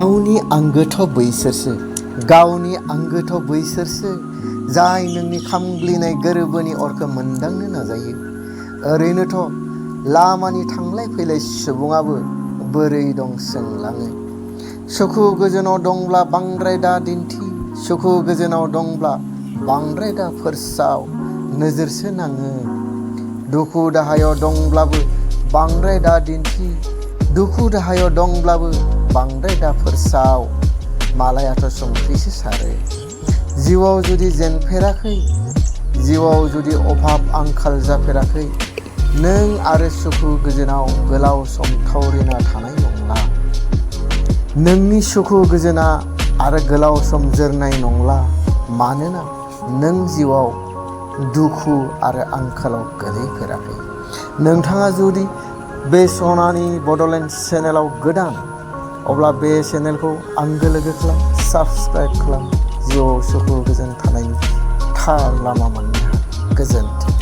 गावनि आंगोथ' बैसोरसो गावनि आंगोथ' बैसोरसो जाय नोंनि खामग्लिनाय गोरबोनि अरखौ मोनदांनो नाजायो। ओरैनोथ' लामानि थांलाय फैलाय सुबुङाबो बोरै दं सोंलाङो। सुखु गोजोनाव दंब्ला बांद्राय दा दिन्थि, सुखु गोजोनाव दंब्ला बांद्राय दा फोरसाव, नोजोरसो नाङो। दुखु दाहायाव दंब्लाबो बांद्राय दा दिन्थि, दुखु दाहायाव दंब्लाबो बांद्राय दा फोरसाव, मालायाथ' संख्रिसो सारो। जिउआव जुदि जेनफेराखै, जिउआव जुदि अभाब आंखाल जाफेराखै, नों आरो सुखु गोजोनाव गोलाव सम थावरिना थानाय नंला। नोंनि सुखु गोजोना आरो गोलाव सम जोरनाय नंला, मानोना नों जिउआव दुखु आरो आंखालाव गोलैफेराखै। नोंथाङा जुदि बे सनानि बड'लेण्ड चेनेलाव गोदान, अब्ला बे चेनेलखौ आंगो लोगो खालाम, साबस्क्राइब खालाम, जिउआव सुखु गोजोन थानायनि थार लामा मोननो गोजोन्थों।